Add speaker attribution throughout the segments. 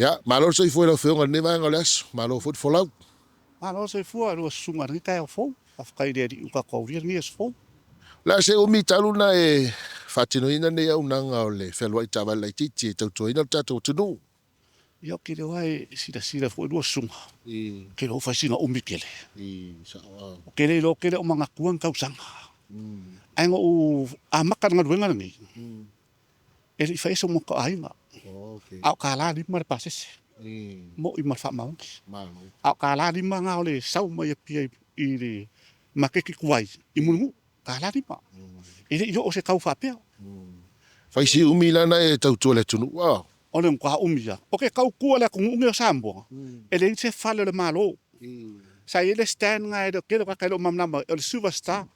Speaker 1: Ia, malo le soifua i lau Afioga i lenei vaega o le aso, malo foi le folau.
Speaker 2: Malo le soifua i lua susuga i lenei taeao fou. Faafetai i le Alii ua tatou aulia lenei aso fou.
Speaker 1: O le a se umi talu ona e faatinoina lenei auaunaga o le fealuai taavale laitiiti e tautuaina lo tatou atunuu?
Speaker 2: Ia, ou te iloa e silasila foi lua susuga, ou te iloa ua fai sina umi tele. Ou te le iloa ou te le o manatua ni tausaga. Ae na ou amata i le galuega lenei, e le i faia sou motooaiga, a o $5 le pasese, e moni ma le faamaoni. A o $5 lena o le sau mai Apia i le maketi tuai i Mulinuu, $5. E le i oo se tau faapea.
Speaker 1: Fai si umi la ona e tautua i le atunuu a?
Speaker 2: O le matua umi lava. Ou te tautua i le atunuu lenei o Samoa, e leai se fale o le Malo. Sa i ai le stand lena, o le toatele o tagata e le o malamalama o le Silver Star.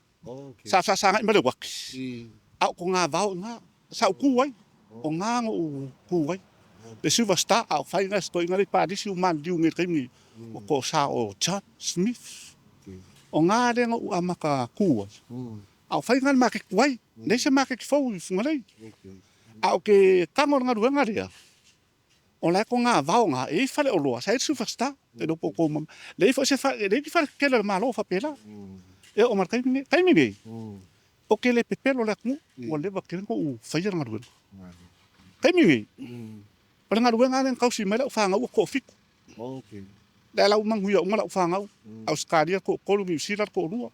Speaker 2: Sa fesagai ma le uati, a o togavao i ina. Sa ou tu ai, o i ina na ou tu ai, le Silver Star, a o fai lena e si toeaina la e i Palisi ua maliliu nei i le taimi lenei, ua Toesa o John Smith. O i ina lea na ou amata tu ai, a o fai lena i le maketi tuai, e leai se maketi fou i Fugalei. Ae ou te tago i le galuega lea, o la e togavao i ina, e i ai faleoloa, sa i ai le Silver Star, e le iloa po o outou E leai ni fale tetele a le Malo o faapela, e oo mai i le taimi lenei. O le taimi lenei, ou te le pepelo i le atunuu, ua leva tele ona ou faia le galuega. O le taimi lenei, o le galuega lava lea na tausi mai ai lau fanau ua toafitu. O lea la ua manuia uma lau fanau, Ausetalia le toatolu, Niu Sila le toalua,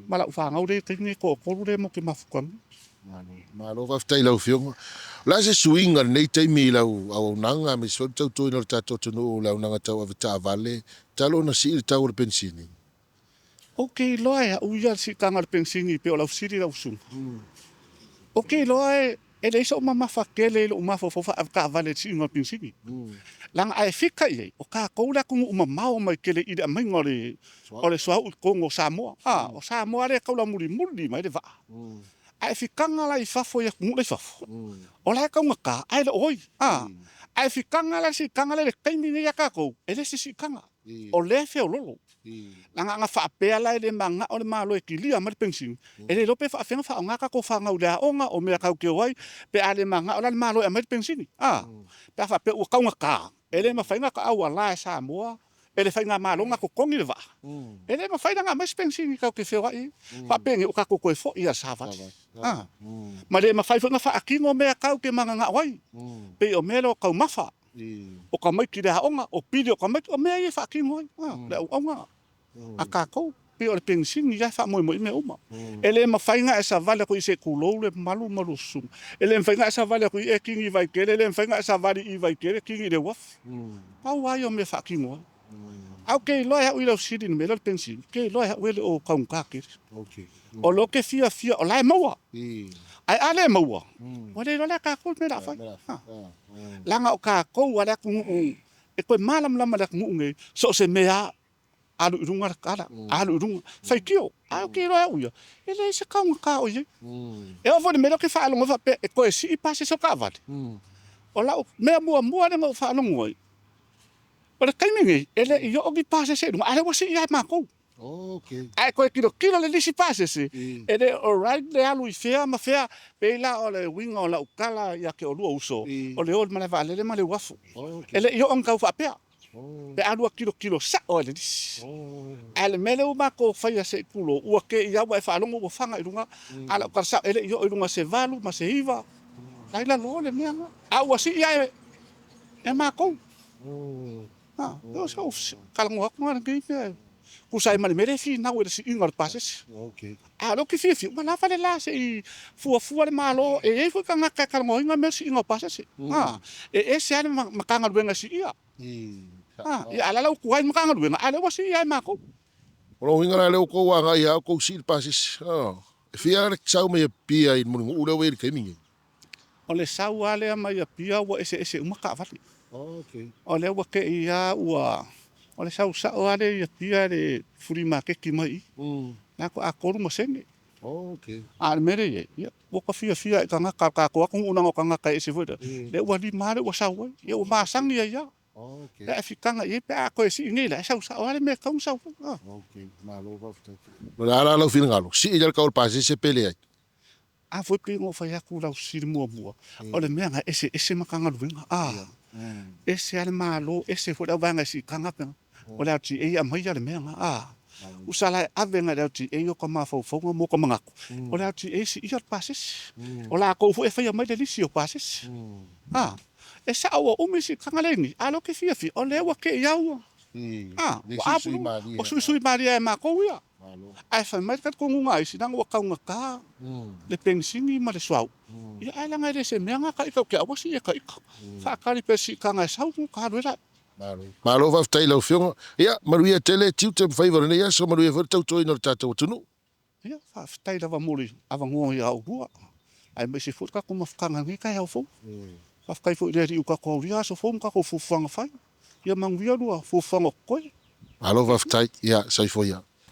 Speaker 2: ma lau fanau lea e i le taimi lenei e toatolu lea matou te mafuta nei.
Speaker 1: Malo faafetai i lau Afioga. O le a se suiga i lenei taimi i lau auaunaga aemaise foi le tautuaina o le tatou atunuu i le auaunaga tau avetaavale talu ona sii le tau o le penisini?
Speaker 2: Ou te iloa e au ia le siitaga o le penisini pei o lau fesili lau susuga. Ou te iloa e leai sou mamafa tele i lou mafaufau faa-avetaavale i le siiga o le penisini. Leaga a e fika i ai, o tatou le atunuu mamao mai tele i le aumaiga o le suauu i totonu o Samoa. O Samoa lea e taula mulimuli mai ai le vaa. A e fikaga la i fafo i atunuu la e i fafo, o la e taugata ae le o oi. A e fikaga la i le siitaga lea e i le taimi lenei ia tatou, e le o se siitaga, o lea e feoloolo. Leaga ana faapea la e le manao le Malo e kilia mai le penisini, e le iloa pe faapefea ona faaaoga a tatou fanau i le aoga, o mea tatou te o ai, pe a le manao la le Malo e aumai le penisini pe a faapea ua taugata, e le mafai ona tauala e Samoa e le Faigamalo ona totogi le vaa, e le mafai la ona aumai se penisini tatou te feoai ai. Faapenei ua tatou toe foi lava i le savali, ma le mafai foi ona faatino mea tatou te mananao ai, pei o mea ia o taumafa, o tamaiti i le aoga, o pili o tamaiti, o mea ia e faatino ai le auaunaga a tatou. E pei o le penisini lava e faamoemoe i ai mea uma. E le mafai ona e savali atu se i tulou le mamalu ma lua susuga, e le mafai ona e savali atu i i e kini i Vaitele, le mafai ona e savali i Vaitele kini i le uafu. Pau lava ia o mea e faatino ai. Ae ou te iloa e au ia i lau fesili i le mea lea o le penisini, ou te iloa e au e le o taugata tele. O lea ou te fiafia o la e maua, ae a le maua, ua le iloa la e tatou le mea o le a fai. Leaga o tatou lava le atunuu e toe malamalama i le atunuu lenei, so o se mea lava, alu i luga le tala, alu i luga, faitio. Ae ou te iloa e au ia, e leai se taugata o i ai. E oo foi i le mea lea ou te faalogo ai faapea e toe sii pasese o taavale, o lau mea muamua lea na ou faalogo ai, o le taimi lenei, e le i oo ni pasese i luga, a o lea ua sii lava e matou. A e toe tilotilo i le lisi pasese, e le o right le alu i fea ma fea. E pei la o le uiga o lau tala ia te oulua uso, o le o i le malae vaalele ma le uafu. E le i oo ni tau faapea, pe a lua tilotilo sao lava i le lisi. Ae o le mea lea ua matou faia se i tulou, ua te i lava ua e faalogo ua fana i luga, a o lau tala sao e le i oo i luga o se 8 ma se 9, o la e i lalo o le mea lena. A ua sii lava e matou. O si au talanoa atu lena i lenei mea e tusa ai ma le mea lea e finau i le siiga o le pasese. A o lea ou te fiafia, ua lava le la se i fuafua le Malo, e i ai foi tagata e talanoaina mea o le siiga o pasese. E ese lava le Matagaluega e siia, a o lea la ua tuai le Matagaluega, a o lea ua sii lava e matou.
Speaker 1: O lona uiga la o lea ua outou agai lava outou sii le pasese. E fia le sau mai Apia i le Mulinuu lea ua i ai i le taimi lenei?
Speaker 2: O le sau lava lea mai Apia ua eseese uma taavale. O lea ua te i lava ua... O le sau sao lava lea i Apia i le fuli maketi mai i i, lena faatoa 3 masene. A o le mea lea e i ai, ia, ua ta fiafia lava i tagata o le tatou atunuu leaga o tagata e ese foi lea, lea ua 5 lava lea ua sau ai. Ia ua masani ai lava. Pe a e fitaga i ai pe a toe sii nei la, e sau sao lava le mea e tatau ona sau ai.
Speaker 1: O le a la lou finagalo, sii la le tau o le pasese pe leai?
Speaker 2: A foi pei ona ou fai atu i lau fesili muamua, o le mea na e eseese Matagaluega. A, Ese lava le Malo, ese foi le auvaega e siitaga pe o le LTA e aumaia le mea lena a. Tusa la e ave agai i le LTA ota mafaufauga ma ota manatu, o le LTA e siia le pasese. O latou foi e faia mai le lisi o pasese. A, e sao ua umi le siitaga lea e i ai nei, a o lea ou te fiafia, o lea ua te i lava ua, a, ua apu, ua suisui malie lava e matou ia. Ae fai mai le talitonuga a isi, leaga ua taugata le penisini ma le suauu, ia ae leaga e le o se mea lena ita ou te aua sii e ita. Faatali pea i le siitaga e sau ona alu ai lea.
Speaker 1: Malo faafetai i lau Afioga. Ia, manuia tele tiute ma faiva o lenei aso, manuia foi le tautuaina o le tatou atunuu.
Speaker 2: Ia, faafetai lava mo le avanoa ia oulua, aemaise foi le tatou mafutaga i lenei taeao fou. Faafetai foi i le Alii ua tatou aulia aso fou ma tatou fuafuaga fai. Ia manuia lua fuafuaga o totoe.
Speaker 1: Malo faafetai. Ia, soifua ia.